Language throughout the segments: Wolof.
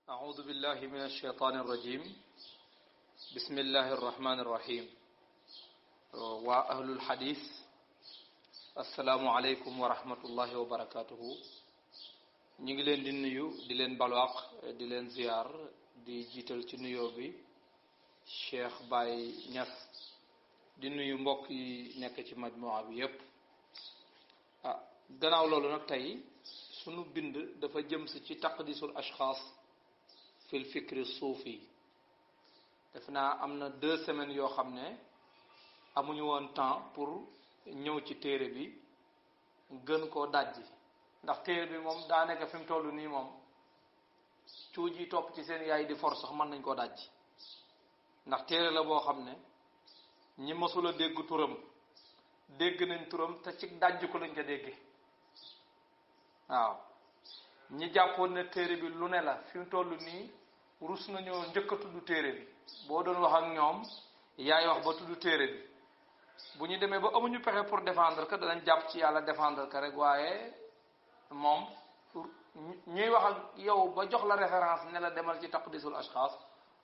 أعوذ بالله من الشيطان الرجيم بسم الله الرحمن الرحيم وأهل الحديث السلام عليكم ورحمة الله وبركاته ñi ngi leen di nuyu di leen balwaq di leen ziar di jiital ci nuyoo bi Cheikh Baye Niass di nuyu mbokk yi nekk ci majmuwa bi yépp gannaaw loolu nag tey sunu bind dafa jëm si ci taqdisul ashxaas fil fikri suufi def naa am na 2 semaines yoo xam ne amuñu woon temps pour ñëw ci téere bi gën koo dajji ndax téere bi moom daa nekk fi mu toll nii moom cuuj yi topp ci seen yaay di force sax mën nañ koo dajji ndax téere la boo xam ne ñi mësula dégg turam dégg nañ turam te ci dajj ko lañ ko déggee waaw ñi jàppoon ne téere bi lu ne la fi mu toll nii rus nañoo njëkk a tudd téere bi boo doon wax ak ñoom yaay wax ba tudd téere bi bu ñu demee ba amuñu pexe pour défendre que danañ jàpp ci yàlla défendre que rek waaye moom ñuy wax ak yow ba jox la référence ne la demal ci taqdisul ashxaas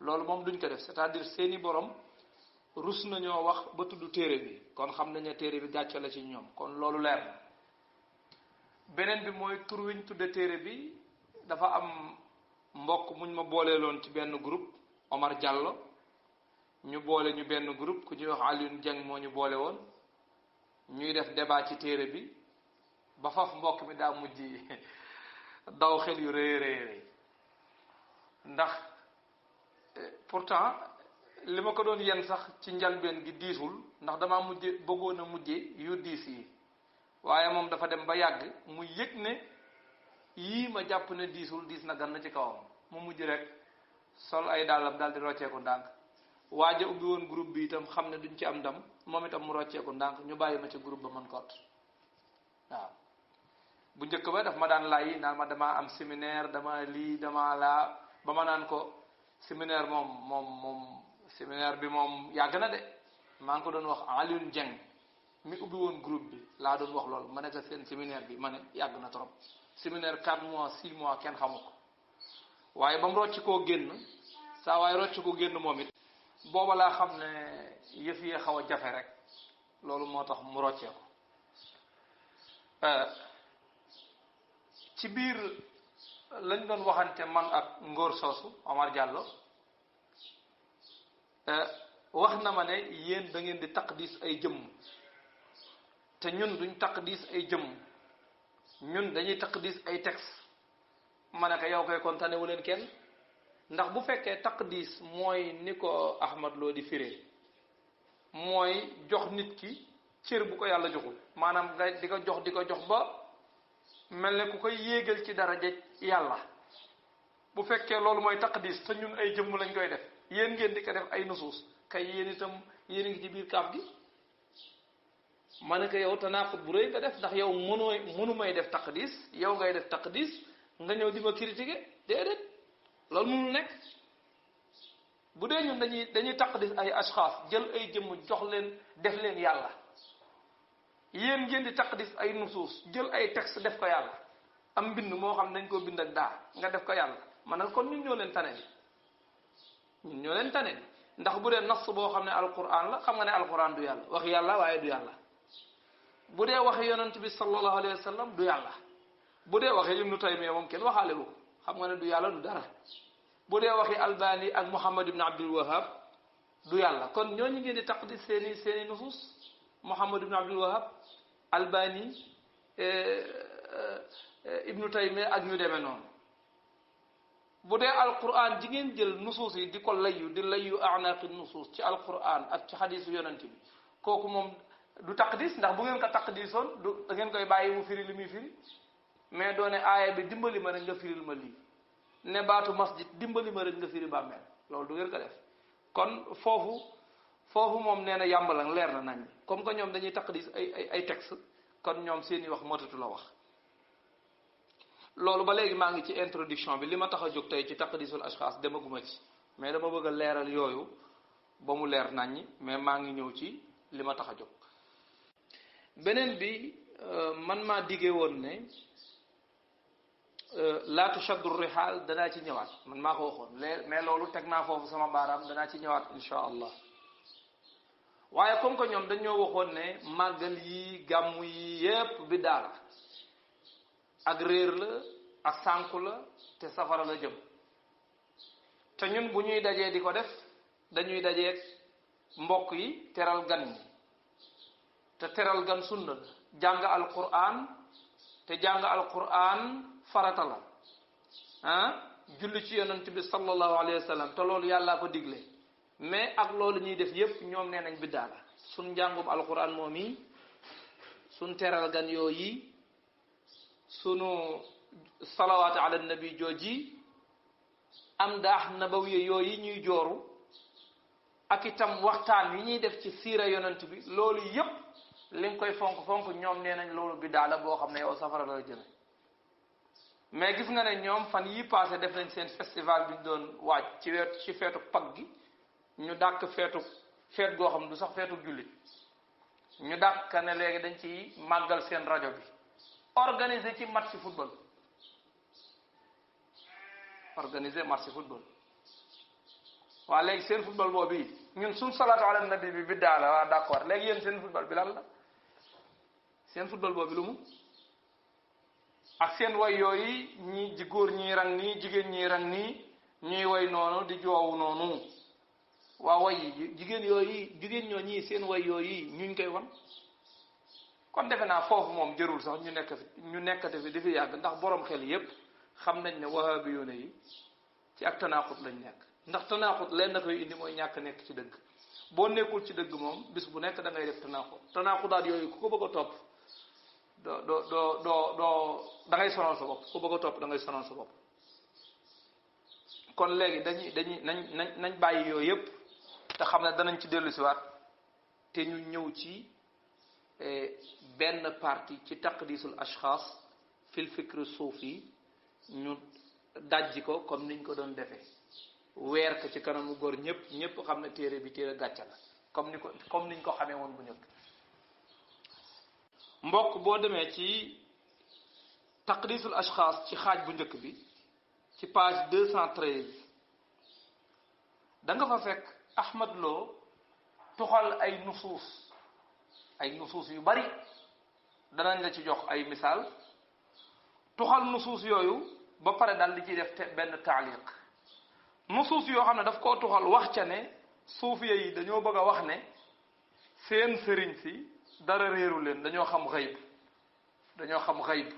loolu moom duñ ko def c'est-à-dire seeni borom rus nañoo wax ba tudd téere bi kon xam nañ ne téere bi gàcce la ci ñoom kon loolu leer na beneen bi mooy tur wiñ tudde téere bi dafa am mbokk muñ ma booleeloon ci benn groupe Omar Diallo ñu boole ñu benn groupe ku ñuy wax Alioune Dieng moo ñu boole woon ñuy def débat ci téere bi ba faf mbokk mi daa mujj daw xel yu rëy rëy ndax pourtant li ma ko doon yenn sax ci njalbeen gi diisul ndax damaa mujje bëggoon a mujje yu diis yi waaye moom dafa dem ba yàgg mu yëg ne yii ma jàpp ne diis na gan na ci kawam mu mujj rek sol ay dàllam daal di rocceeku ndànk waaja ubbi woon groupe bi itam xam ne duñ ci am ndam moom itam mu rocceeku ndànk ñu bàyyi ma ci groupe ba man kot waaw bu njëkk ba daf ma daan lay naan ma damaa am séminaire dama lii dama laa ba ma naan ko séminaire moom séminaire bi moom yàgg na de maa ngi ko doon wax Alioune Dieng mi ubbi woon groupe bi laa doon wax loolu ma ne ko seen séminaire bi ma ne yàgg na trop séminaire 4 mois 6 mois kenn xamu ko waaye ba mu rocc koo génn saa waaye rocc ko génn moom it booba laa xam ne yëf yee xaw a jafe rek loolu moo tax mu roccee ko ci biir lañ doon waxante man ak ngóor soosu Omar Diallo wax na ma ne yéen da ngeen di taqdis ay jëmm te ñun duñ taqdis ay jëmm ñun dañuy taqdis ay texte ma ne ko yow koy kon tanewu leen kenn ndax bu fekkee taqdis mooy ni ko Ahmad Lo di firee mooy jox nit ki cër bu ko yàlla joxul maanaam nga di ko jox ba mel ne ku koy yéegal ci daraja yàlla bu fekkee loolu mooy taqdis te ñun ay jëmm lañ koy def yéen ngeen di ko def ay nusuus kay yéen itam yéen a ngi ci biir kaaf gi ma ne ko yow tanaqut bu rëy nga def ndax yow mënu may def taqdis yow ngay def taqdis nga ñëw di ma critiquer déedéet loolu mënul nekk bu dee ñun dañuy taqdis ay ashxaas jël ay jëmm jox leen def leen yàlla yéen ngeen di taqdis ay nusuus jël ay texte def ko yàlla am mbind moo xam ne dañ koo bind ak daa nga def ko yàlla ma ne kon ñun ñoo leen tane ñun ñoo leen tane ndax bu dee nas boo xam ne alquran la xam nga ne alquran du yàlla wax yàlla waaye du yàlla bu dee waxi yonent bi sallallahu alayhi wa sallam du yàlla bu dee waxi ibnu taymiya moom kenn waxaale wu ko xam nga ne du yàlla du dara bu dee waxi albani ak muhammad ibn abdul wahab du yàlla kon ñooñu ngeen di taqdis seeni nusus muhammad ibn abdul wahab albani ibnu taymiya ak ñu demee noonu bu dee alquran ji ngeen jël nusuus yi di ko layyu anaqi nusuus ci alquran ak ci xadisu yonent bi kooku moom du taqdis ndax bu ngeen ko taqdisoon du da ngeen koy bàyyi mu firi li muy firi mais doone aaya bi dimbali ma rek nga firil ma lii ne baatu masjid dimbali ma rek nga firi bàmmeel loolu du ngeen ko def kon foofu moom nee na yàmbalang leer na nañ comme que ñoom dañuy taqdis ay texte kon ñoom seeni wax motatu la wax loolu ba léegi maa ngi ci introduction bi li ma tax a jóg tey ci taqdisul ashxaas demaguma ci mais dama bëgg a leeral yooyu ba mu leer naññi mais maa ngi ñëw ci li ma tax a jóg beneen bi man maa diggee woon ne laa tushaddu rihaal danaa ci ñëwaat man maa ko waxoon mais loolu teg naa foofu sama baaraam danaa ci ñëwaat insha allah waaye comme que ñoom dañoo waxoon ne màggal yi gàmmu yi yépp bi daala ak réer la ak sànku la te safara la jëm te ñun bu ñuy dajee di ko def dañuy dajeeg mbokk yi teral gan ñi te teral gan sunna la jàng alquran te jàng alquran farata la julli ci yonent bi sallallahu alayhi wa sallam te loolu yàllaa ko digle mais ak loolu ñuy def yépp ñoom nee nañ biddaa la suñ njàngum alquran moom yi suñ teral gan yooyu sunu salawaatu ala nabi jooji am daax nabawiya yooyu ñuy jooru ak itam waxtaan yi ñuy def ci siira yonent bi loolu yépp li nga koy fonk fonk ñoom nee nañ loolu biddaa la boo xam ne yow safara la jëme mais gis nga ne ñoom fan yi passé def nañ seen festival bi ñu doon waaj ci feetu pag gi ñu dàq feet goo xam du sax feetu jullit ñu dàq ne léegi dañ ci màggal seen rajo bi organiser ci match football waa léegi seen football boobu ñun suñ salaatu ala nabi bi biddaa la waa d'accord léegi yéen seen football bi lan la seen football boobu lu mu ak seen way yooyu ñi ji góor ñi rang nii jigéen ñi rang nii ñuy way noonu di joowu noonu waa way yi jigéen ñoo ñii seen way yooyu ñuñ koy wan kon defe naa foofu moom jërul sax ñu nekkate fi di fi yàgg ndax borom xel yépp xam nañ ne wahabiyuuna yi ci ak tanaaxut lañ nekk ndax tanaaxut leen na koy indi mooy ñàkk nekk ci dëgg boo nekkul ci dëgg moom bis bu nekk da ngay def tanaaxutaat yooyu ku ko bëgg a topp doo da ngay sonal sa bopp ku bëgg a topp da ngay sonal sa bopp kon léegi dañuy nañ bàyyi yooyu yépp te xam ne danañ ci dellu siwaat te ñu ñëw ci benn partie ci taqdisul ashxaas fil fikri suufi ñu dajji ko comme niñ ko doon defee weer ko ci kanamu góor ñëpp xam ne téere bi téere gàcce la comme niñ ko xamee woon bu ñëpp mbokk boo demee ci taqdisul ashxaas ci xaaj bu njëkk bi ci page 213 da nga fa fekk Ahmad Lo tuxal ay nusuus yu bari danañ la ci jox ay misaal tuxal nusuus yooyu ba pare daal di ciy def benn taaliq nusuus yoo xam ne daf koo tuxal wax ca ne suufiya yi dañoo bëgg a wax ne seen sëriñ si dara réeru leen dañoo xam xayb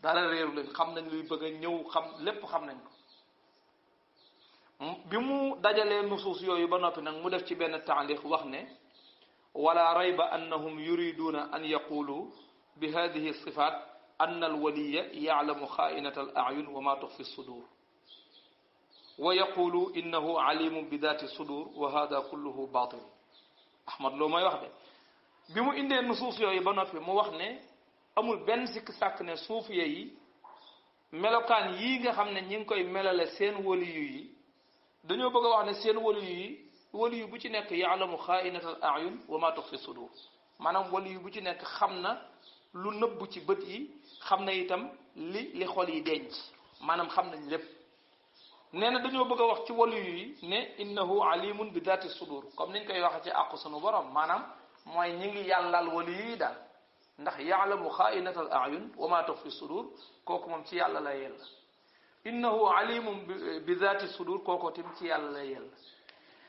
dara réeru leen xam nañ luy bëgg a ñëw lépp xam nañ ko bi mu dajalee nusuus yooyu ba noppi nag mu def ci benn taaliq wax ne wala rayba annahum yuriduna an yaqulu bi hadihi sifat anna alwaliya ya'lamu xaa'inata al a'yun wa ma tuxfi sudur wa yaqulu innahu alimun bi dati sudur wa hada kulluhu batil Ahmad Lo mooy wax de bi mu indee nusuus yooyu ba noppi mu wax ne amul benn sikk sàkk ne suufiya yi melokaan yii nga xam ne ñi ngi koy melale seen waliyu yi dañoo bëgg a wax ne seen waliyu bu ci nekk yaalamu xaainatal ayun wa ma tuxfi sudur maanaam waliyu bu ci nekk xam na lu nëbb ci bët yi xam na itam li xol yi denc maanaam xam nañ lépp nee na dañoo bëgg a wax ci waliyu yi ne innahu alimun bi dati sudur comme niñ koy waxe ci àqu sunu borom maanaam mooy ñi ngi yàllal waliyu yi daal ndax yaalamu xaainatal ayun wa ma tuxfi sudur kooku moom ci yàlla la yella innahu alimun bi dati sudur kooku tim ci yàlla la yella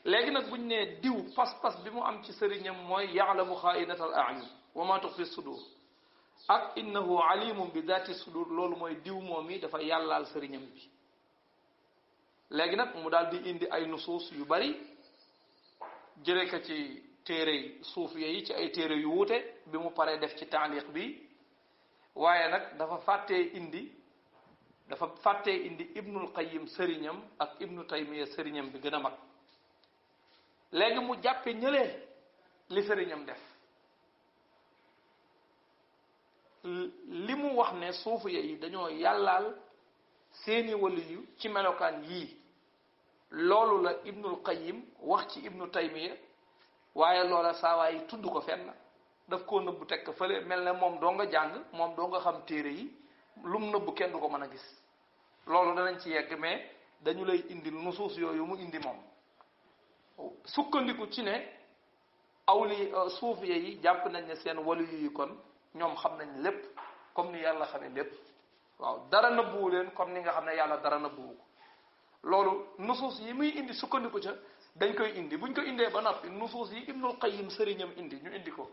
léegi nag buñ ne diw pas-pas bi mu am ci sëriñam mooy yaalamu xaainatal ayun wa ma tuxfi sudur ak innahu alimun bi dati sudur loolu mooy diw moom yi dafa yàllaal sëriñam bi léegi nag mu daal di indi ay nusuus yu bari jële ko ci téere suufiya yi ci ay téere yu wuute bi mu paree def ci taaliq bi waaye nag dafa fàttee indi ibnul qayyim sëriñam ak ibnu taymiya sëriñam bi gën a mag léegi mu jàppe ñëlee li sëriñam def li mu wax ne suufiya yi dañoo yàllaal seeni waliyu ci melokaan yii loolu la ibnul qayyim wax ci ibnu taymiya waaye loola saawaay tudd ko fenn daf koo nëbbu teg ko fële mel ne moom doo nga jàng moom doo nga xam téere yi lum nëbb kenn du ko mën a gis loolu danañ ci yegg mais dañu lay indil nusuus yooyu mu indi moom sukkandiku ci ne awli suufiye yi jàpp nañ ne seen wali yi kon ñoom xam nañ lépp comme ni yàlla xamee lépp waaw dara nëbbuwu leen comme ni nga xam ne yàlla dara nëbbuwu ko loolu nusuus yi muy indi sukkandiku ca dañ koy indi buñ ko indee ba noppi nusuus yi Ibnul Qayyim sëriñam indi ñu indi ko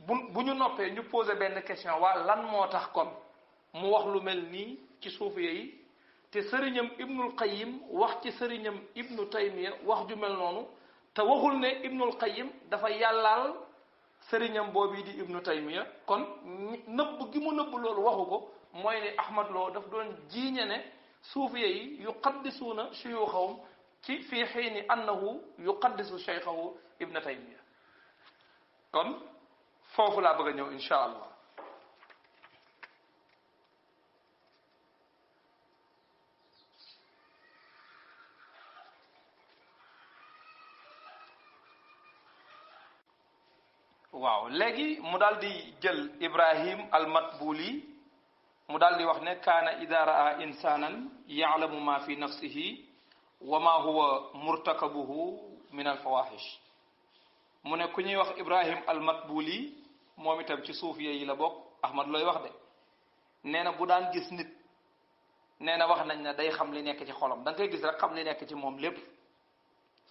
bu ñu noppee ñu posé benn question waa lan moo tax kon mu wax lu mel nii ci suufiye yi te sëriñam Ibnul Qayyim wax ci sëriñam Ibnu Taymiya wax ju mel noonu te waxul ne Ibnul Qayyim dafa yàllaal sëriñam boobu di Ibnu Taymiya kon nëbb gi mu nëbb loolu waxu ko mooy ne Ahmad Lo daf doon jiiñe ne suufiye yi yuqaddisuuna shuyuuxahum ci fii xiini annahu yuqaddisu cheikhahu Ibnu Taymiya kon foofu laa bëgg a ñëw insha allah waaw léegi mu daal di jël Ibrahim al-Matbuli mu daal di wax ne kaana ida raa insanan yaalamu ma fi nafsihi wa ma huwa murtakabuhu min alfawahish mu ne ku ñuy wax Ibrahim al-Matbuli moom itam ci suufiya yi la bokk Ahmad looy wax de nee na bu daan gis nit nee na wax nañ ne day xam li nekk ci xolam da nga koy gis rek xam li nekk ci moom lépp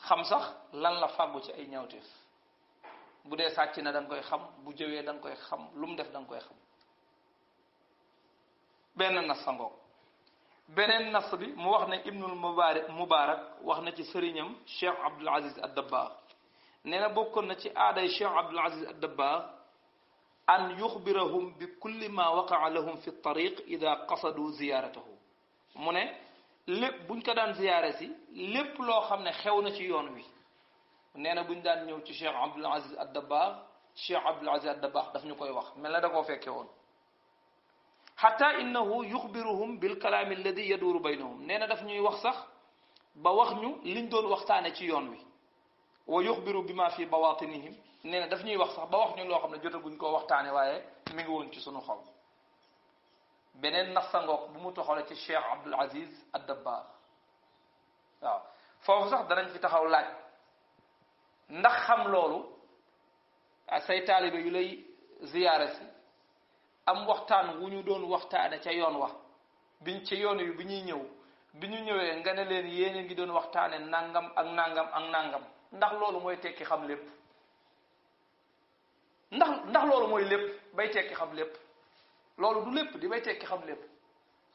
xam sax lan la fàggu ci ay ñawteef bu dee sàcc na da nga koy xam bu jëwee da nga koy xam lu mu def da nga koy xam benn nas sa ngoog beneen nas bi mu wax ne Ibnul Mubarak wax na ci sëriñam Cheikh Abdul Aziz ad-Dabbagh nee na bokkoon na ci aaday Cheikh Abdul Aziz ad-Dabbagh an yuxbirahum bi kulli ma waqaa lahum fi tariq ida qasadu ziyaratahu mu ne lépp buñ ko daan ziyaare si lépp loo xam ne xew na ci yoon wi nee na buñ daan ñëw ci Cheikh Abdul Aziz ad-Dabbagh Cheikh Abdul Aziz ad-Dabbagh daf ñu koy wax mel na da koo fekke woon xatta innahu yuxbiruhum bil kalaami alladi yaduuru baynahum nee na daf ñuy wax sax ba wax ñu liñ doon waxtaane ci yoon wi wa yuxbiru bi ma fi bawatinihim nee na daf ñuy wax sax ba wax ñu loo xam ne jotaguñ koo waxtaane waaye mi ngi woon ci sunu xol beneen nassangook bu mu toxale ci Cheikh Abdul Aziz ad-Dabbagh waaw foofu sax danañ fi taxaw laaj ndax xam loolu say taalibe yu lay ziyaare si am waxtaan wu ñu doon waxtaane ca yoon wa biñ ci yoon wi bi ñuy ñëw bi ñu ñëwee nga ne leen yéen ngi doon waxtaane nangam ak nangam ak nangam ndax loolu mooy tekki xam lépp ndax loolu mooy lépp bay tekki xam lépp loolu du lépp di bay tekki xam lépp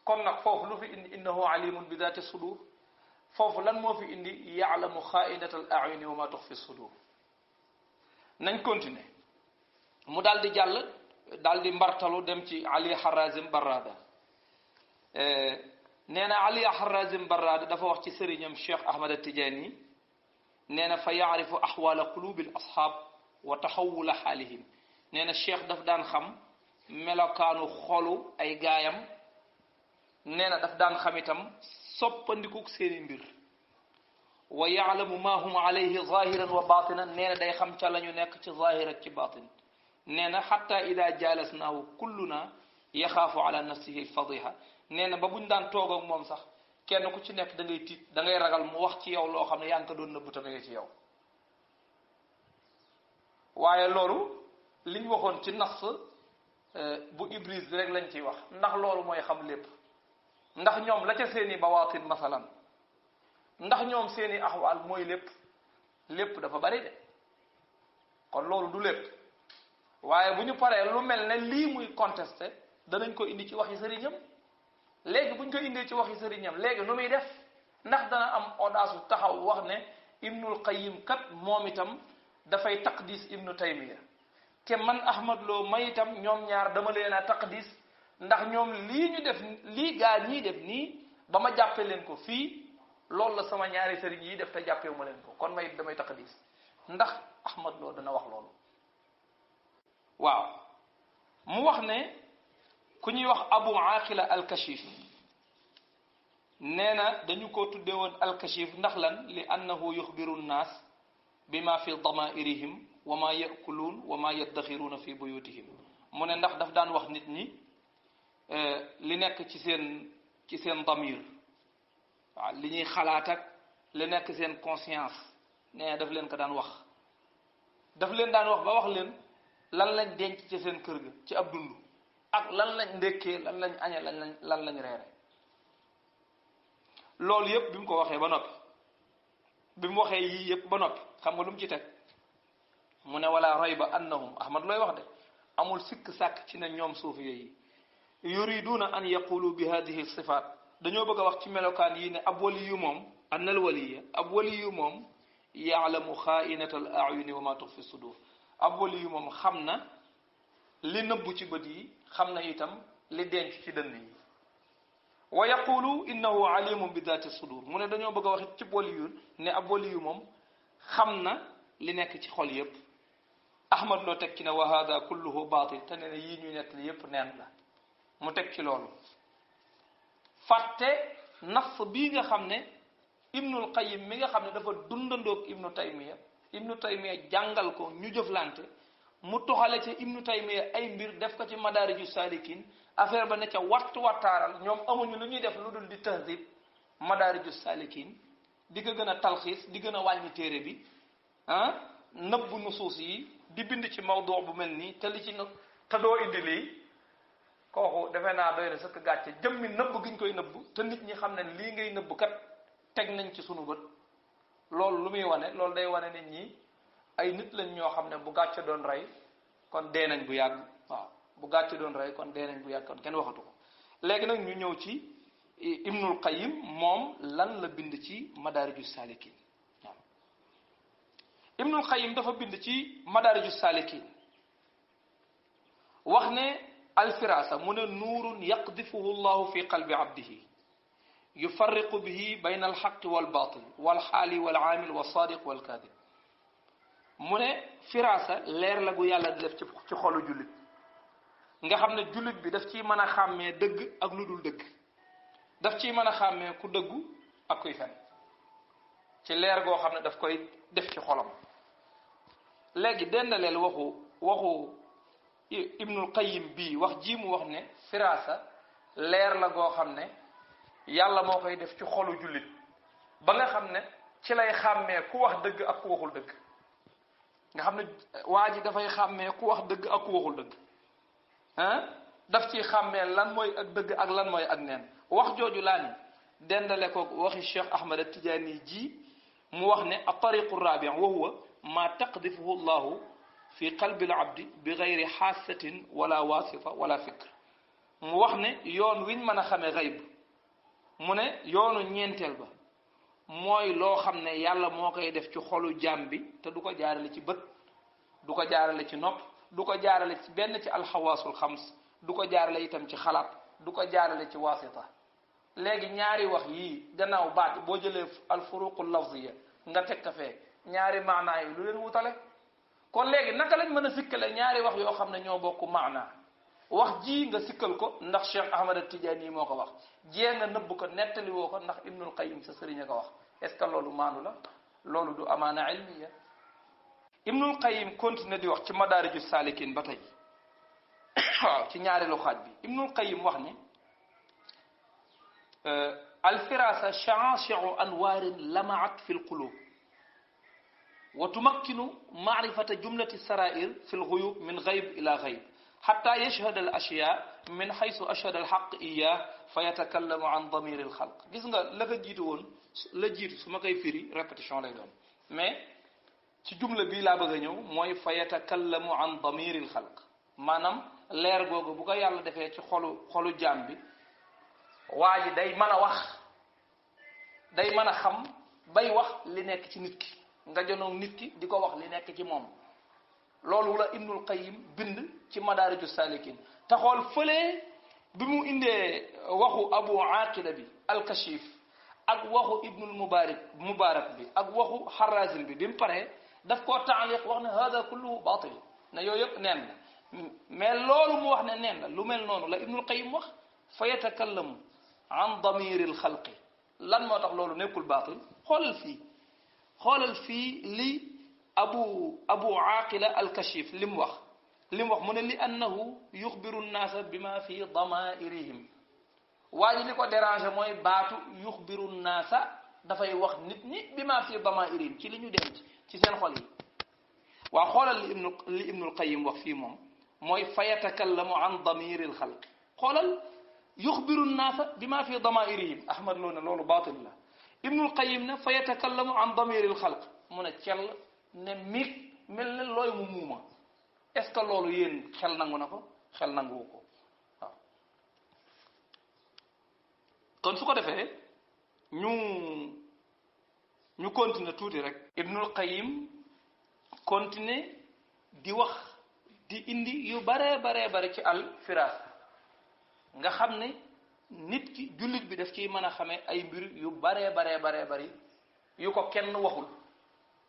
kon nag foofu lu fi indi innahu alimun bi daati sudur foofu lan moo fi indi yaalamu xaainata al ayuni wa ma tuxfi sudur nañ continuer mu daal di jàll daal di mbartalu dem ci Ali Harazim Barrada nee na Ali Harazim Barrada dafa wax ci sëriñam Cheikh Ahmad at-Tijani nee na fa yaarifu axwaala qulubi al asxaab wa taxawula xaalihim nee na cheikh daf daan xam melokaanu xolu ay gaayam nee na daf daan xam itam soppandikuk seeni mbir wa yaalamu ma hum alayhi zahiran wa batinan nee na day xam ca la ñu nekk ci zahir ak ci batin nee na xatta ida jaalasnaahu kulluna yaxaafu ala nafsihi alfadiha nee na ba buñ daan toog ak moom sax kenn ku ci nekk da ngay tiit da ngay ragal mu wax ci yow loo xam ne yaa ngi ko doon nëbbu tamit ci yow waaye loolu liñ waxoon ci nas bu Ibris bi rek lañ ciy wax ndax loolu mooy xam lépp ndax ñoom la ca seeni bawaatin masalan ndax ñoom seeni axwaal mooy lépp dafa bari de kon loolu du lépp waaye bu ñu paree lu mel ne lii muy contesté danañ ko indi ci waxi sëriñam léegi bu ñu ko indee ci waxi sëriñam léegi nu muy def ndax dana am audace taxaw wax ne Ibnul Qayyim kat moom itam dafay taqdis Ibnu Taymiya te man Ahmad Lo may itam ñoom ñaar dama leen a taqdis ndax ñoom lii ñu def lii gaa ñii def nii ba ma jàppee leen ko fii loolu la sama ñaari sëriñ yi def te jàppewu ma leen ko kon may damay taqdis ndax Ahmad Lo dana wax loolu waaw mu wax ne ku ñuy wax Abu Aqila al-Kashif nee na dañu ko tudde woon al-Kashif ndax lan li annahu yuxbiru nnaas bima fi damairihim wa ma yakuluun wa ma yaddaxiruuna fi buyutihim mu ne ndax daf daan wax nit ñi li nekk ci seen damir waaw li ñuy xalaat ak li nekk seen conscience nee daf leen ko daan wax daf leen daan wax ba wax leen lan lañ denc ci seen kër ga ci ab dund ak lan lañ ndekkee lan lañ añe lan lañ reere loolu yëpp bi mu ko waxee ba noppi bi mu waxee yii yëpp ba noppi xam nga lu mu ci teg mu ne wala rayba annahum ahmad looy wax de amul sikk sàkk ci ne ñoom suufiya yi yuriduna an yaqulu bi hadihi sifaat dañoo bëgg a wax ci melokaan yi ne ab wali yu moom annal waliya ab wali yu moom yaalamu xaainata al ayuni wa ma tuxfi sudur ab wali yu moom xam na li nëbbu ci bët yi xam na itam li denc ci dënn yi wa yaqulu innahu alimun bi dati sudur mu ne dañoo bëgg a wax ci wali yu ne ab wali yu moom xam na li nekk ci xol yépp ahmad loo teg ci ne wa hada kulluhu batil te ne yii ñu nekk li yépp neen la mu teg ci loolu fàtte naf bii nga xam ne ibnul qayyim mi nga xam ne dafa dundandoog ibnu taymiya jàngal ko ñu jëflante mu toxale ca ibnu taymiya ay mbir def ko ci madaariju saalikin affaire ba ne ca wattaaral ñoom amuñu lu ñuy def lu dul di tahdib madaariju saalikin di ko gën a talxiis di gën a wàññi téere bi nëbbu nusuus yi di bind ci mawduu bu mel nii te li ci te doo indi lii kooku defe naa doy na sëkk gàcce jëmmi nëbb gi ñu koy nëbb te nit ñi xam ne lii ngay nëbb kat teg nañ ci sunu bët loolu lu muy wane loolu day wane nit ñi ay nit lañ ñoo xam ne bu gàcce doon rey kon dee nañ bu yàgg waaw bu gàcce doon rey kon dee nañ bu yàgg kon kenn waxatu ko léegi nag ñu ñëw ci ibnul qayyim moom lan la bind ci madaariju saalikin waaw ibnul qayyim dafa bind ci madaariju saalikin wax ne alfirasa mu ne nuurun yaqdifuhu llahu fi qalbi abdihi yufarriqu bihi bayna alxaqi walbatil walxaali walaamil walsadiq walkadib mu ne firasa leer la gu yàlla di def ci xolu jullit nga xam ne jullit bi daf ciy mën a xàmmee dëgg ak lu dul dëgg daf ciy mën a xàmmee ku dëggu ak kuy fen ci leer goo xam ne daf koy def ci xolam léegi dendaleel waxu ibnul qayyim bii wax ji mu wax ne firasa leer la goo xam ne yàlla moo koy def ci xolu jullit ba nga xam ne ci lay xàmmee ku wax dëgg ak ku waxul dëgg nga xam ne waa ji dafay xàmmee ku wax dëgg ak ku waxul dëgg daf ciy xàmmee lan mooy ak dëgg ak lan mooy ak neen wax jooju laa ni dendale ko waxi Cheikh Ahmad At-Tijaani ji mu wax ne at-tariqu rabi' wa huwa ma taqdifuhu llahu fi qalbi al-abdi bi gayri xaasatin wala wasita wala fikr mu wax ne yoon wiñ mën a xamee xayb mu ne yoonu ñeenteel ba mooy loo xam ne yàlla moo koy def ci xolu jaam bi te du ko jaarale ci bët du ko jaarale ci nopp du ko jaarale ci benn ci alxawaasul xams du ko jaarale itam ci xalaat du ko jaarale ci wasita léegi ñaari wax yii gannaaw baat boo jëlee alfuruqul lafziya nga teg ka fee ñaari maanaa yi lu leen wutale kon léegi naka lañ mën a sikkale ñaari wax yoo xam ne ñoo bokk maanaa wax ji nga sikkal ko ndax Cheikh Ahmad At-Tijaani moo ko wax jee nga nëbb ko nettali woo ko ndax Ibnul Qayyim sa sëriñ a ko wax est-ce que loolu maandu la loolu du amaana ilmiya Ibnul Qayyim continue di wax ci madaariju saalikin ba tey waaw ci ñaareelu xaaj bi Ibnul Qayyim wax ne alfirasa shaashi'u anwaarin lamaat fi lqulub wa tumakkinu maarifata jumlati sarair fi lxuyub min gayb ila gayb xatta yashhad al ashya min xaysu ashhad al xaq iyah fa yatakallamu an damir al xalq gis nga la ko jiitu woon la jiitu su ma koy firi répétition lay doon mais ci jumla bii laa bëgg a ñëw mooy fa yatakallamu an damir al xalq maanaam leer googu bu ko yàlla defee ci xolu jaam bi waa ji day mën a wax day mën a xam bay wax li nekk ci nit ki nga jonoog nit ki di ko wax li nekk ci moom loolu la Ibnul Qayyim bind ci madaariju saalikin te xool fële bi mu indee waxu abu aqila bi alkashif ak waxu ibnul mubarak bi ak waxu xarazin bi mu paree daf koo taaliq wax ne hada kulluhu batil ne yooyu yëpp neen la mais loolu mu wax ne neen la lu mel noonu la Ibnul Qayyim wax fa yatakallamu an damiril xalqi lan moo tax loolu nekkul batil xoolal fii li abu aqila alkashif li mu wax li mu wax mu ne li annahu yuxbiru nnaasa bima fi damairihim waa ji li ko déranger mooy baatu yuxbiru nnaasa dafay wax nit ñi bima fi damairihim ci li ñu denc ci seen xol yi waa xoolal li ibnul qayim wax fii moom mooy fa yatakallamu an damiri lxalq xoolal yuxbiru nnaasa bima fi damairihim ahmad loo ne loolu baatil la ibnul qayim ne fa yatakallamu an damiri lxalq mu ne cell ne miig mel ne looy mu muuma est-ce que loolu yéen xel nangu na ko xel nanguwu ko waaw kon su ko defee ñu continuer tuuti rek ibnul qayim continuer di wax di indi yu bare ci al firasa nga xam ne nit ki jullit bi daf ciy mën a xamee ay mbir yu bare bari yu ko kenn waxul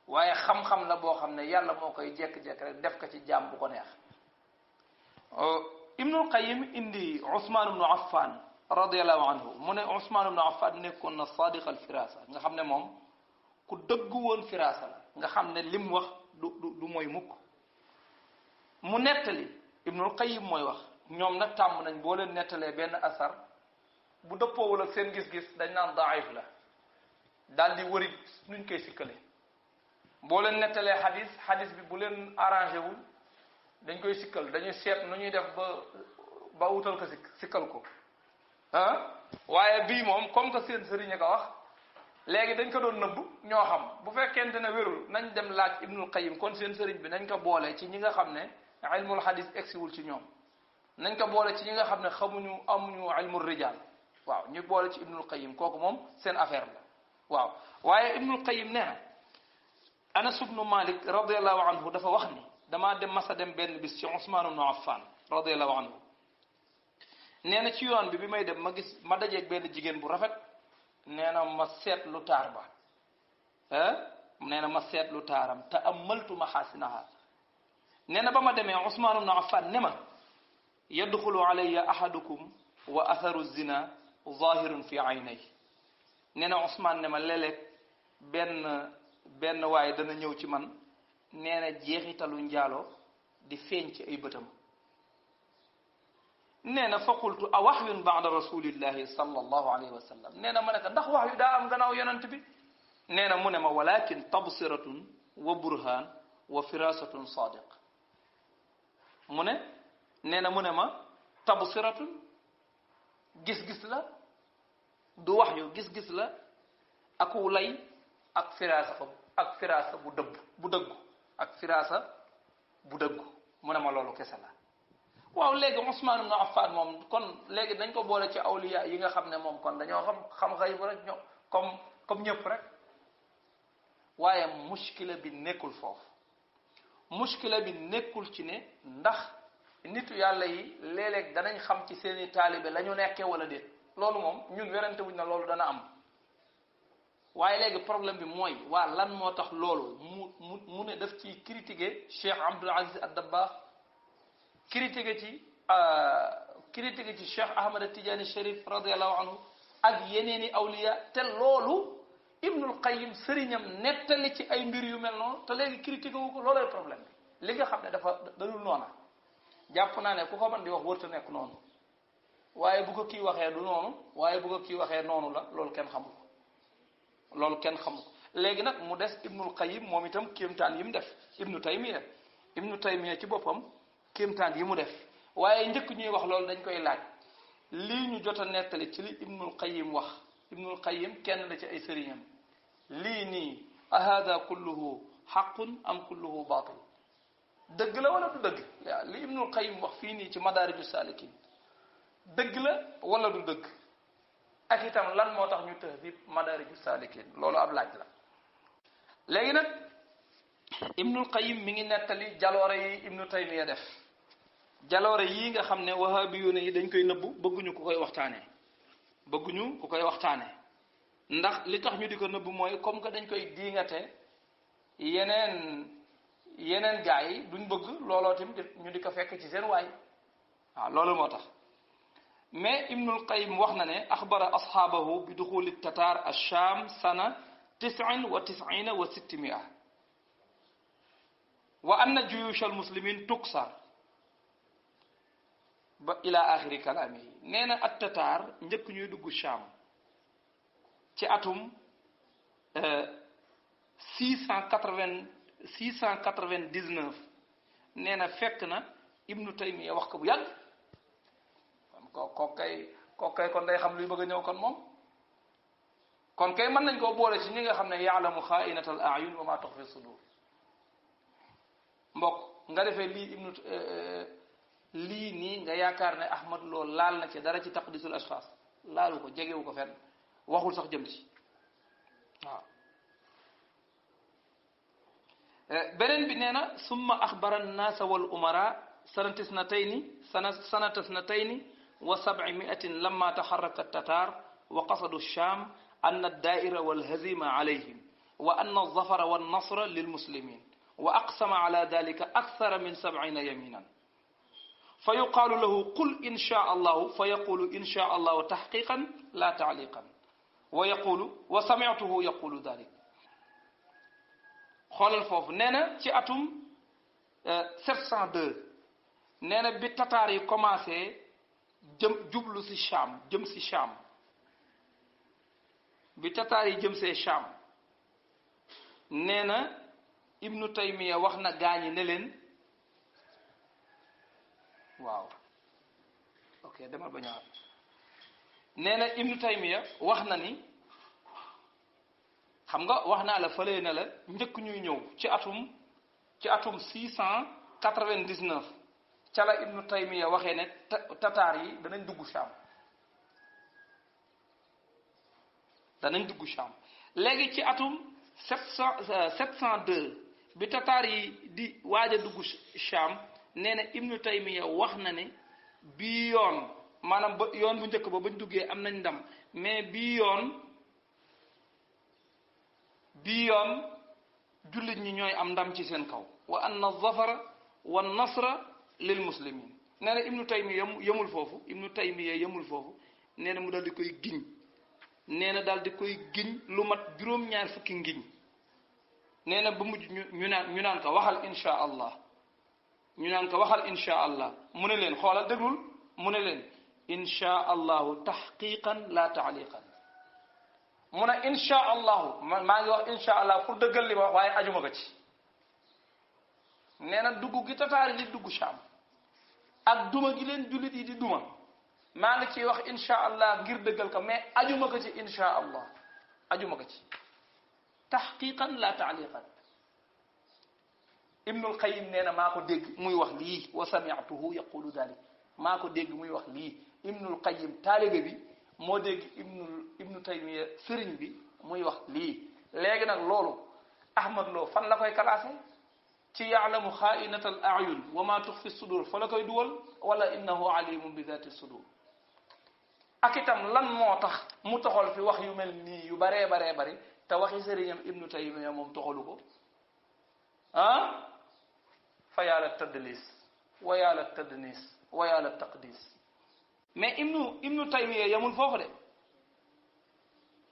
waaye xam-xam la boo xam ne yàlla moo koy jekk-jekk rek def ko ci jaam bu ko neex ibnul qayim indi Usmaan ibnu Affan radiallahu anhu mu ne Usmaan ibnu Affan nekkoon na sadiq al firasa nga xam ne moom ku dëggu woon firasa la nga xam ne lim wax du mooy mukk mu nettali ibnul qayim mooy wax ñoom nag tàmm nañ boo leen nettalee benn asar bu dëppoowul ak seen gis-gis dañ naan daif la daal di wëri nuñ koy sikkale boo leen nettalee xadis bi bu leen arrangé wul dañ koy sikkal dañuy seet nu ñuy def ba wutal ko sikkal ko waaye bii moom comme que seen sëriñ a ko wax léegi dañ ko doon nëbb ñoo xam bu fekkente ne wérul nañ dem laaj ibnul qayim kon seen sëriñ bi nañ ko boole ci ñi nga xam ne ilmul xadis egsiwul ci ñoom nañ ko boole ci ñi nga xam ne amuñu ilmul rijal waaw ñu boole ci ibnul qayim kooku moom seen affaire la waaw waaye ibnul qayim nee na Anas ibnu Malik radiallahu anhu dafa wax ni damaa masa dem benn bis ci Usmaan ibnu Affan radiallahu anhu nee na ci yoon bi may dem ma dajeeg benn jigéen bu rafet nee na ma seetlu taar ba nee na ma seetlu taaram te ammaltu maxaasinaha nee na ba ma demee Usmaan ibnu Affan ne ma yadxulu alayya ahadukum wa atharu zina zahirun fi aynay nee na Usmaan ne ma léeg-léeg benn waaye dana ñëw ci man nee na jeexitalu njaalo di feeñ ci ay bëtam nee na fa qultu a waxyun baada rasulillahi sallallahu alayhi wa sallam nee na ma ne ko ndax wax yu daa am gannaaw yonent bi nee na mu ne ma walakin tabsiratun wa burhaan wa firasatun sadiq mu ne nee na mu ne ma tabsiratun gis-gis la du wax yu gis-gis la aku lay ak firasa bu dëggu ak firasa bu dëggu mu ne ma loolu kese la waaw léegi Usmaan ibn Affan moom kon léegi dañ ko boole ci awliya yi nga xam ne moom kon dañoo xam xayb rek ñoo comme ñëpp rek waaye muskila bi nekkul foofu muskila bi nekkul ci ne ndax nitu yàlla yi léeg-léeg danañ xam ci seeni taalibe la ñu nekkee wala déet loolu moom ñun werante wuñ na loolu dana am waaye léegi problème bi mooy waa lan moo tax loolu mu ne daf ci critiquer Cheikh Abdul Aziz ad-Dabbagh critiquer ci Cheikh Ahmad Tidiane Chérif radiallahu anhu ak yeneeni awliya te loolu Ibnul Qayyim sëriñam nettali ci ay mbir yu mel noonu te léegi critiquer wu ko loolooy problème bi li nga xam ne dafa dadul noona jàpp naa ne ku ko mën di wax wërta nekk noonu waaye bu ko kii waxee du noonu waaye bu ko kii waxee noonu la loolu kenn xamul ko loolu kenn xamul ko léegi nag mu des Ibnul Qayyim moom itam kéemtaan yi mu def Ibnu Taymiya ci boppam kéemtaan yi mu def waaye njëkk ñuy wax loolu dañ koy laaj lii ñu jot a nettali ci li Ibnul Qayyim wax Ibnul Qayyim kenn la ci ay sëriñam lii nii ahada kulluhu xaqun am kulluhu baatil dëgg la wala du dëgg li Ibnul Qayyim wax fii nii ci Madaariju Saalikiin dëgg la wala du dëgg ak itam lan moo tax ñu tahdib Madaariju Saalikiin loolu ab laaj la léegi nag Ibnul Qayyim mi ngi nettali jaloore yi Ibnu Taymiya def jaloore yii nga xam ne wahabiyuuna yi dañ koy nëbbu bëgguñu ku koy waxtaane ndax li tax ñu di ko nëbbu mooy comme que dañ koy diingate yeneen gaa yi duñ bëgg looloo tamit ñu di ko fekk ci seen waay waaw loolu moo tax mais Ibnul Qayyim wax na ne axbara ashaabahu bi duxuli tatar ash-Sham sana 99 wa 600 wa anna juyush al-muslimin tuksar ba ila axiri kalaami yi nee na at tataar njëkk ñuy dugg Cham ci atum 699 nee na fekk na ibnu taymiya wax ko bu yàgg kon ko kay kon day xam luy bëgg a ñëw kon moom kon kay mën nañ koo boole ci ñi nga xam ne yaalamu xaainat al ayun wa ma tuxfi sudur mbokk nga defee lii nii nga yaakaar ne Ahmad Lo laal na ci dara ci taqdisul ashxaas laalu ko jegewu ko fenn waxul sax jëm ci waaw beneen bi nee na summa axbara annaasa wal umara sanata snatayni wa sab'imiatin lamma taxarraka tatar wa qasadu sham anna ad-da'ira wal hazima alayhim wa anna az-zafara wan nasra lil muslimin wa aqsama ala dhalika akthara min 70 yaminan فيقال له قل إن شاء الله فيقول إن شاء الله تحقيقا لا تعليقا ويقول وسمعته يقول ذلك xoolal foofu nee na ci atum 702 nee na bi tataar yi commencé jublu si Cham jëm si Cham bi tataar yi jëm see Cham nee na ibnu taymiya wax na gaañi ne leen waaw ok demal ba ñëwaat nee na ibnu taymiya wax na ni xam nga wax naa la fële na la njëkk ñuy ñëw ci atum 699 ca la ibnu taymiya waxee ne tataar yi danañ dugg Cham léegi ci atum 702 bi tataar yi di waaj a dugg Cham nee na ibnu taymiya wax na ne bii yoon maanaam ba yoon bu njëkk ba bañ duggee am nañ ndam mais bii yoon jullit ñi ñooy am ndam ci seen kaw wa anna zafara wa nasra lil muslimin nee na ibnu taymiya yemul foofu nee na mu dal di koy giñ nee na daal di koy giñ lu mat juróom-ñaar fukki ngiñ nee na ba mujj ñu naan ko waxal insha allah mu ne leen xoolal déglul mu ne leen insha allahu taxqiqan la taaliqan mu ne insha allahu maa ngi wax insha allah pour dëggal li ma wax waaye ajuma ko ci nee na dugg gi tataari di dugg Cham ak duma gi leen jullit yi di duma maa ngi ciy wax insha allah ngir dëggal ko mais ajuma ko ci insha allah ajuma ko ci taxqiqan la taaliqan ibnul qayyim nee na maa ko dégg muy wax lii wa sami'tuhu yaqulu dalik maa ko dégg muy wax lii ibnul qayyim taalibe bi moo dégg ibnu taymiya sëriñ bi muy wax lii léegi nag loolu Ahmad Lo fan la koy classé ci yaalamu xaainata al ayun wa ma tuxfi sudur fa la koy duwal wala innahu alimun bi dati sudur ak itam lan moo tax mu toxal fi wax yu mel nii yu baree bari te waxi sëriñam ibnu taymiya moom toxalu ko fa yàlla tadlis wa yàlla tadnis wa yàlla taqdis mais ibnu taymiya yamul foofu de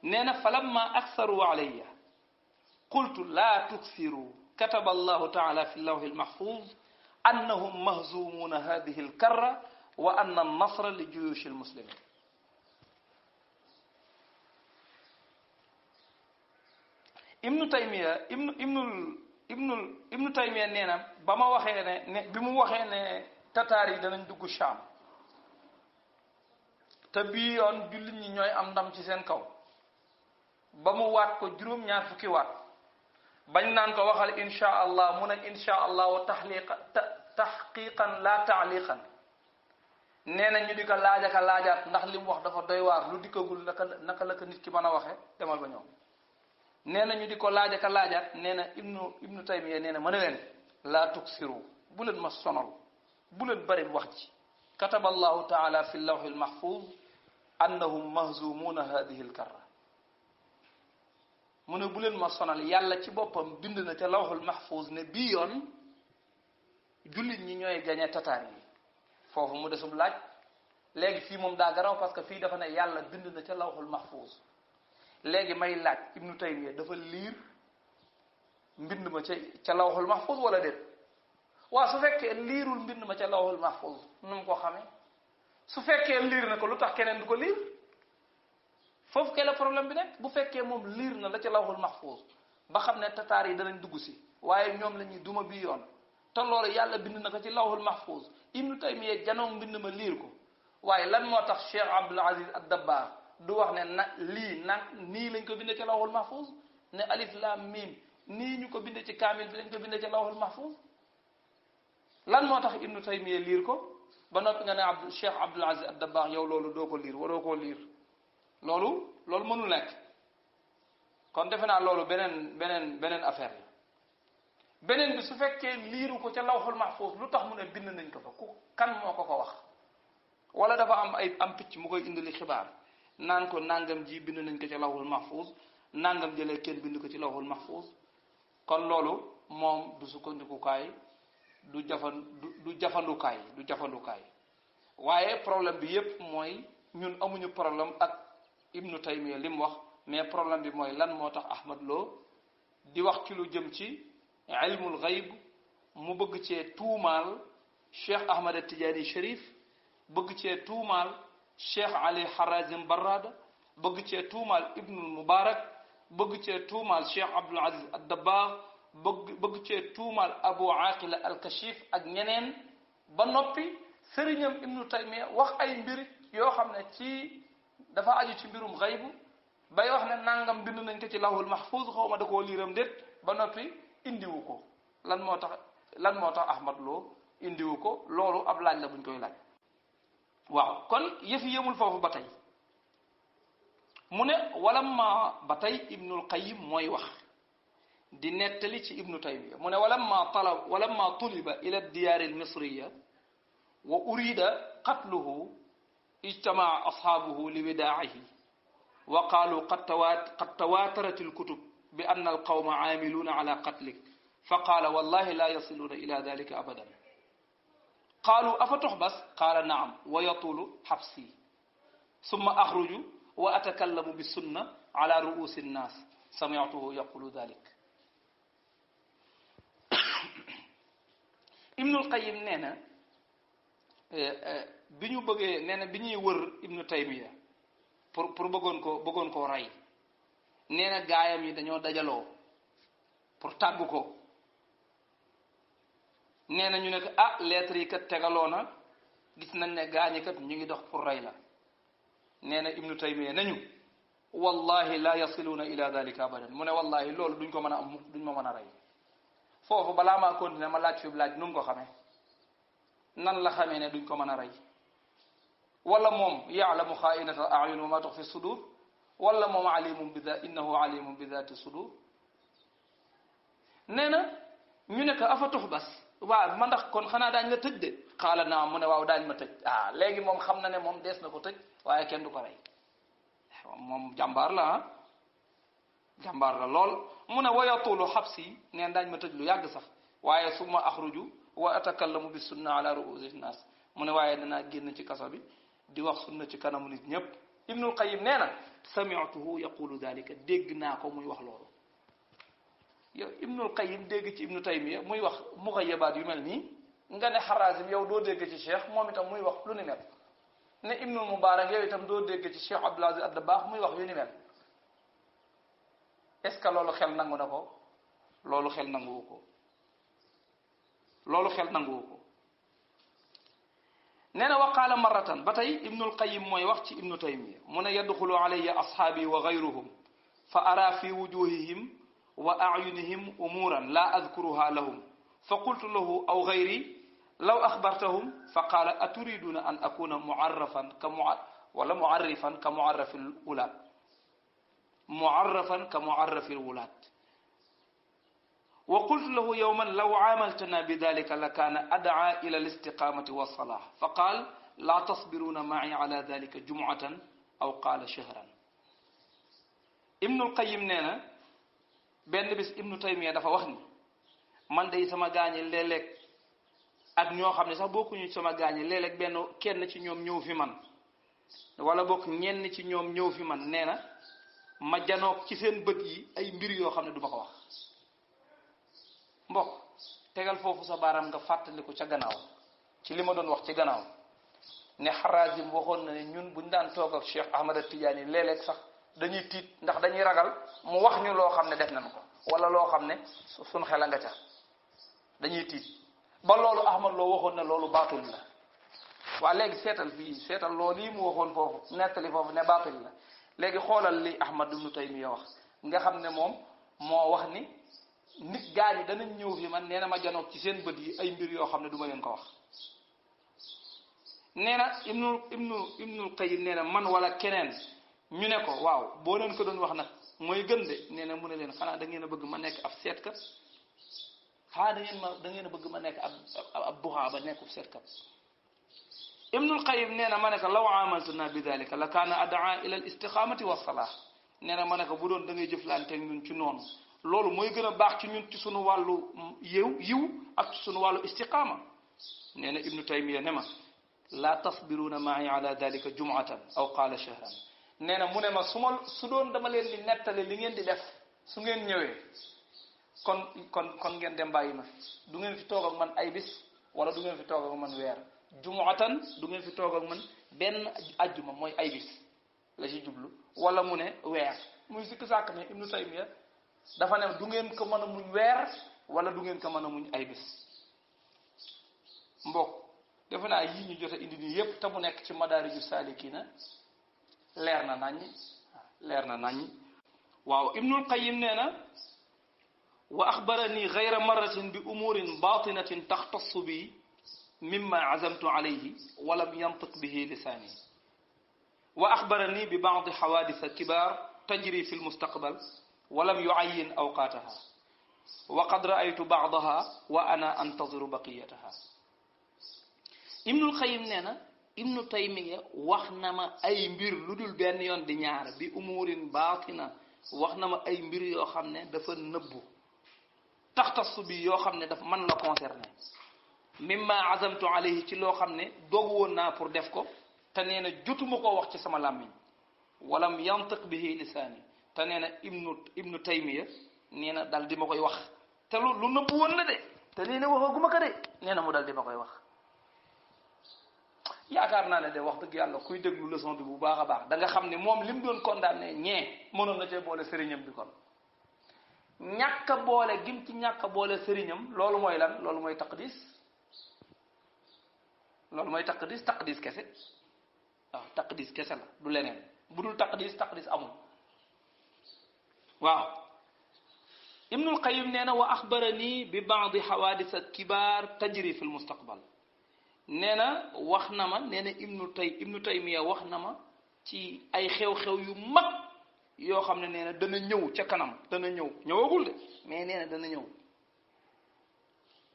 nee na falamma aksaru alayya qultu la tuksiru kataba allahu taala fi llawhi almahfuz annahum mahzumuna hadihi alkarra wa anna annasra li juyushi almuslimin ibnu taymiya nee na ba ma waxee ne bi mu waxee ne tataar yi danañ dugg Cham te bii yoon jullit ñi ñooy am ndam ci seen kaw ba mu waat ko juróom-ñaar fukki waat bañ naan ko waxal insha allah mu ne insha allah wa taxqiqan la taaliqan nee na ñu di ko laajaka laajaat ndax li mu wax dafa doy waar lu dikkagul naka la ko nit ki mën a waxe demal ba ñoom nee na ñu di ko laajaka laajaat nee na ibnu taymiya nee na ma ne leen laa tuksiru bu leen ma sonal bu leen bari wax ji kataba allahu taala fi llawhi almahfuz annahum mahzumuna hadihi alkarra mu ne bu leen ma sonal yàlla ci boppam bind na ca lawhul mahfuz ne bii yoon jullit ñi ñooy gañe tataar yi foofu mu desum laaj léegi fii moom daa garaw parce que fii dafa ne yàlla bind na ca lawhul mahfuz léegi may laaj ibnu taymiya dafa liir mbind ma ca lawhul mahfuz wala déet waaw su fekkee liirul mbind ma ca lawhul mahfuz nu mu ko xamee su fekkee liir na ko lu tax keneen du ko liir foofu kay la problème bi nekk bu fekkee moom liir na la ca lawhul mahfuz ba xam ne tataar yi danañ dugg si waaye ñoom la ñuy duma bi yoon te loolu yàlla bind na ko ci lawhul mahfuz ibnu taymiya janoom bind ma liir ko waaye lan moo tax cheikh abdul aziz ad-dabbar du wax ne na lii nag nii lañ ko bindee ci lawhul mahfuz ne alif lam mim nii ñu ko bindee ci kaamil bi lañ ko bindee ci lawhul mahfuz lan moo tax ibnu taymiya liir ko ba noppi nga ne cheikh abdul aziz ad-dabbar yow loolu doo ko liir waroo koo liir loolu mënul nekk kon defe naa loolu beneen affaire la beneen bi su fekkee liiru ko ca lawhul mahfuz lu tax mu ne bind nañ ko fa ku kan moo ko wax wala dafa am picc mu koy indili xibaar naan ko nangam ji bind nañ ko ca lawhul mahfuz nangam jëlee kenn bind ko ci lawhul mahfuz kon loolu moom du sukkandikukaay du jafandukaay waaye problème bi yépp mooy ñun amuñu problème ak ibnu taymiya li mu wax mais problème bi mooy lan moo tax ahmad loo di wax ci lu jëm ci ilmul ghaib mu bëgg cee tuumaal cheikh ahmad tijaani sharif bëgg cee tuumaal cheikh ali harazim barrada bëgg cee tuumaal ibnul mubarak bëgg cee tuumaal cheikh abdul aziz ad-dabbar bëgg cee tuumaal abu aqila al-kashif ak ñeneen ba noppi sëriñam ibnu taymiya wax ay mbir yoo xam ne ci dafa aju ci mbirum xaybu bay wax ne nangam bind nañ ko ci lawhul mahfuz xaw ma da koo liiram déet ba noppi indiwu ko lan moo tax ahmad loo indiwu ko loolu ab laaj la buñ koy laaj waaw kon yëfi yëmul foofu ba tey mu ne ba tey ibnul qayyim mooy wax di nettali ci ibnu taymiya mu ne walamma tuliba ila diyaari almisriya wa urida qatluhu ijtamaa ashaabuhu liwidaa'ihi wa qaalu qad tawaatarat alkutub bi anna alqawma aamiluuna ala qatlik fa qaala wallahi la yasiluuna ila dalika abadan qaalu afa tuxbas qaala naam wa yatulu xabsi summa axruju wa atakallamu bisunna ala ruusi nnaas samictuhu yaqulu dalik ibnul qayim nee na bi ñu bëggee nee na bi ñuy wër ibnu taymiya pour bëggoon koo rey nee na gaayam yi dañoo dajaloo pour tàggu ko nee na ñu ne ko lettre yi kat tegaloo na gis nañ ne gaañi kat ñu ngi dox pour rey la nee na ibnu taymiya nañu wallahi la yasiluuna ila dalika abadan mu ne wallahi loolu duñ ko mën a am duñ ma mën a rey foofu balaa maa continuer ma laaj fi laaj nu mu ko xamee nan la xamee ne duñ ko mën a rey wala moom yaalamu xaainata ayun wa ma tux fi sudur wala moom innahu alimun bi dati sudur nee na ñu ne ko afa tuxbas waaw ma ndax kon xanaa daañ la tëj de xaala naam mu ne waaw daañ ma tëj léegi moom xam na ne moom dees na ko tëj waaye kenn du ko rey moom jàmbaar la jàmbaar la lool mu ne wa yatulu xabsi neen daañ ma tëj lu yàgg sax waaye summa axruju wa atakallamu bi sunna ala ruusi nnaas mu ne waaye danaa génn ci kaso bi di wax sunna ci kanamu nit ñëpp ibnul qayim nee na samituhu yaqulu dalika dégg naa ko muy wax loolu yow ibnul qayim dégg ci ibnu taymiya muy wax muxayabaat yu mel nii nga ne xarazim yow doo dégg ci cheikh moom itam muy wax lu ni mel ne ibnul mubarak yow itam doo dégg ci cheikh abdul aziz ad-dabbaax muy wax yu ni mel est-ce que loolu xel nangu na ko loolu xel nanguwu ko nee na waqaala marratan ba tey ibnul qayim mooy wax ci ibnu taymiya mu ne yadxulu alayya ashaabi wa gayruhum fa ara fi wujuhihim wa ayunihim umuran la adkuruha lahum fa qultu lahu aw gayri law axbartahum fa qaala aturiduna an akuna muarrafan ka muarrafi lwulaat wa qultu lahu yawman law aamaltana bidalika la kaana ad'aa ila alistiqamati wassalah fa qaal la tasbiruna ma'i ala dalika jumu'atan aw qaala shahran ibnul qayim nee na benn bis ibnu taymiya dafa wax ni man day sama gaañi léeg-léeg ak ñoo xam ne sax bokkuñu sama gaañi léeg-léeg kenn ci ñoom ñëw fi man wala bokk ñenn ci ñoom ñëw fi man nee na ma janoog ci seen bët yi ay mbir yoo xam ne du ma ko wax mbokk tegal foofu sa baaraam nga fàttaliku ca gannaaw ci li ma doon wax ci gannaaw ne Harazim waxoon na ne ñun buñ daan toog ak Cheikh Ahmad Tidiane léeg-léeg sax dañuy tiit ndax dañuy ragal mu wax ñu loo xam ne def nañ ko wala loo xam ne suñ xel a nga ca dañuy tiit ba loolu Ahmad loo waxoon ne loolu baatul la waa léegi seetal fii seetal loolu yi mu waxoon foofu nettali foofu ne baatul la léegi xoolal li Ahmad ibnu Taymiya wax nga xam ne moom moo wax ni nit gaa ñi danañ ñëw fi man nee na ma janoog ci seen bët yi ay mbir yoo xam ne du ma leen ko wax nee na ibnul Qayyim nee na man wala keneen ñu ne ko waaw boo leen ko doon wax nag mooy gën de nee na mu ne leen xanaa da ngeen a bëgg ma nekk ab seetkat xanaa da ngeen a bëgg ma nekk ab buxaa ba nekkub seetkat ibnul Qayyim nee na ma ne ko law amaltuna bi dalika la kaana adaa ila al istiqamati wa salah nee na ma ne ko bu doon da ngay jëflanteeg ñun ci noonu loolu mooy gën a baax ci ñun ci sunu wàllu yiw ak ci sunu wàllu istiqaama nee na ibnu Taymiya ne ma laa tasbiruuna ma'i ala dalika jumu'atan aw qaala shahran nee na mu ne ma su doon dama leen di nettali li ngeen di def su ngeen ñëwee kon ngeen dem bàyyi ma du ngeen fi toog ak man ay bis wala du ngeen fi toog ak man weer jumu'atan du ngeen fi toog ak man benn ajjuma mooy ay bis la ci jublu wala mu ne weer muy sikk sàkk ne ibnu Taymiya dafa ne du ngeen ko mën a muñ weer wala du ngeen ko mën a muñ ay bis mbokk defe naa yii ñu jot a indi nii yépp te mu nekk ci madaariju saalikiina leer na naññi waaw ibnul Qayyim nee na wa axbarani gayra marratin bi umurin batinatin taxtassu bi mimma azamtu alayhi walam yantiq bihi lisaani wa axbarani bi baadi xawaadis kibaar tajri fi lmustaqbal walam yuayyin awqaataha wa qad raaytu baadaha wa ana antaziru baqiyataha ibnul Qayyim nee na ibnu Taymiya wax na ma ay mbir lu dul benn yoon di ñaar bi umurin baatina wax na ma ay mbir yoo xam ne dafa nëbbu taxtasu bi yoo xam ne dafa man la concerné mimma azamtu alayhi ci loo xam ne dogu woon naa pour def ko te nee na jotuma koo wax ci sama làmmiñ walam yantiq bihi lisaani te nee na ibnu Taymiya nee na dal di ma koy wax te lu nëbbu woon la de te nee na waxaguma ko de nee na mu dal di ma koy wax yaakaar naa ne de wax dëgg yàlla kuy déglu leçon bi bu baax a baax da nga xam ne moom li mu doon condamné ñee mënoon na cee boole sëriñam bi kon ñàkk a boole gim ci ñàkk a boole sëriñam loolu mooy lan loolu mooy taqdis taqdis kese waaw taqdis kese la du leneen bu dul taqdis amul waaw ibnul Qayyim nee na wa axbarani bi baadi xawaadis kibaar tajri fi lmustaqbal nee na wax na ma nee na ibnu Taymiya wax na ma ci ay xew-xew yu mag yoo xam ne nee na dana ñëw ca kanam dana ñëwagul de mais nee na dana ñëw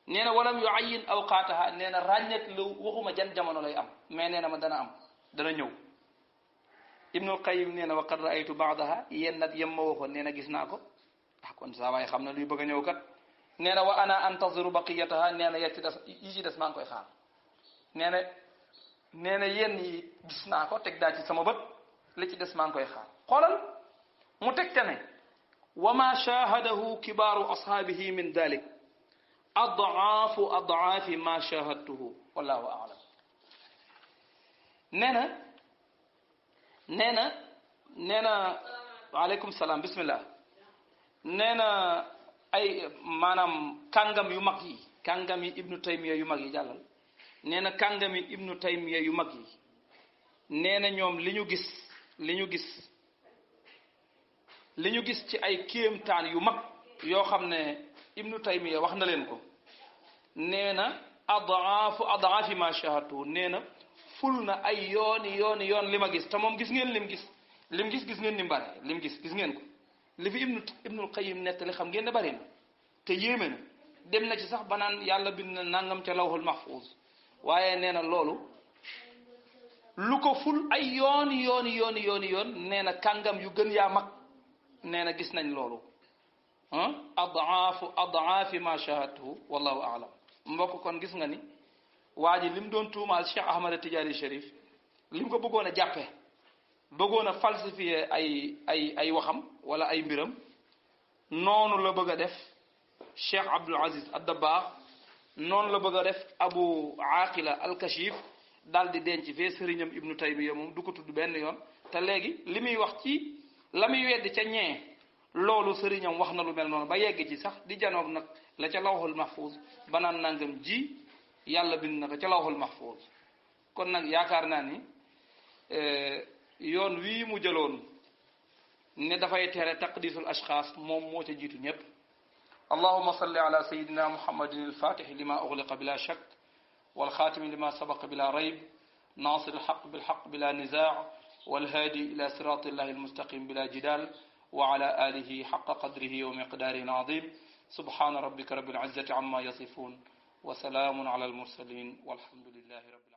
nee na walam yuayyin awqaataha nee na ràññet lu waxuma jan jamono lay am mais nee na ma dana ñëw ibnul Qayyim nee na wa qad raaytu baadaha yenn nat yem ma waxoon nee na gis naa ko kon saa waay xam na luy bëgg a ñëw kat nee na wa ana antaziru baqiyataha nee na yi ci des maa ngi koy xaar nee na yenn yi gis naa ko teg daa ci sama bët li ci des maa ngi koy xaar xoolal mu teg te ne wa ma shahadahu kibaaru ashaabihi min dalik adaafi ma shahadtuhu wallahu aalam nee na waaleykum salaam bismillah nee na ay maanaam kàngam yu mag yi kàngam yi ibnu Taymiya yu mag yi jàllal nee na kàngami ibnu Taymiya yu mag yi nee na ñoom li ñu gis ci ay kéemtaan yu mag yoo xam ne ibnu Taymiya wax na leen ko nee na adaafi ma shahadtu nee na ful na ay yoon li ma gis te moom gis ngeen lim gis gis ngeen ni mbare lim gis ngeen ko li fi ibnul Qayyim nettali xam ngeen ne bari na te yéeme na dem na ci sax ba naan yàlla bind na nangam ca lawhul mahfuz waaye nee na loolu lu ko ful ay yoon nee na kàngam yu gën yaa mag nee na gis nañ loolu adaafi ma shahadtuhu wallahu aalam mbokk kon gis nga ni waa ji lim doon tuumaal Cheikh Ahmad Tidiane Chérif lim ko bëggoon a jàppe bëggoon a falsifier ay waxam wala ay mbiram noonu la bëgg a def Cheikh Abdul Aziz ad-Dabbagh noonu la bëgg a def Abu Aqila al-Kashif dal di denc fee sëriñam ibnu taymiya moom du ko tudd benn yoon te léegi li muy wax ci la muy weddi ca ñee loolu sëriñam wax na lu mel noonu ba yegg ci sax di janoog nag la ca lawhul mahfuz ba naan nangam ji yàlla bind na ko ca lawhul mahfuz kon nag yaakaar naa ni yoon wii mu jëloon ne dafay tere taqdisul ashxaas moom moo ca jiitu ñépp اللهم صل على سيدنا محمد الفاتح لما أغلق بلا شك والخاتم لما سبق بلا ريب ناصر الحق بالحق بلا نزاع والهادي إلى صراط الله المستقيم بلا جدال وعلى آله حق قدره ومقداره عظيم سبحان ربك رب العزة عما يصفون وسلام على المرسلين والحمد لله رب العالمين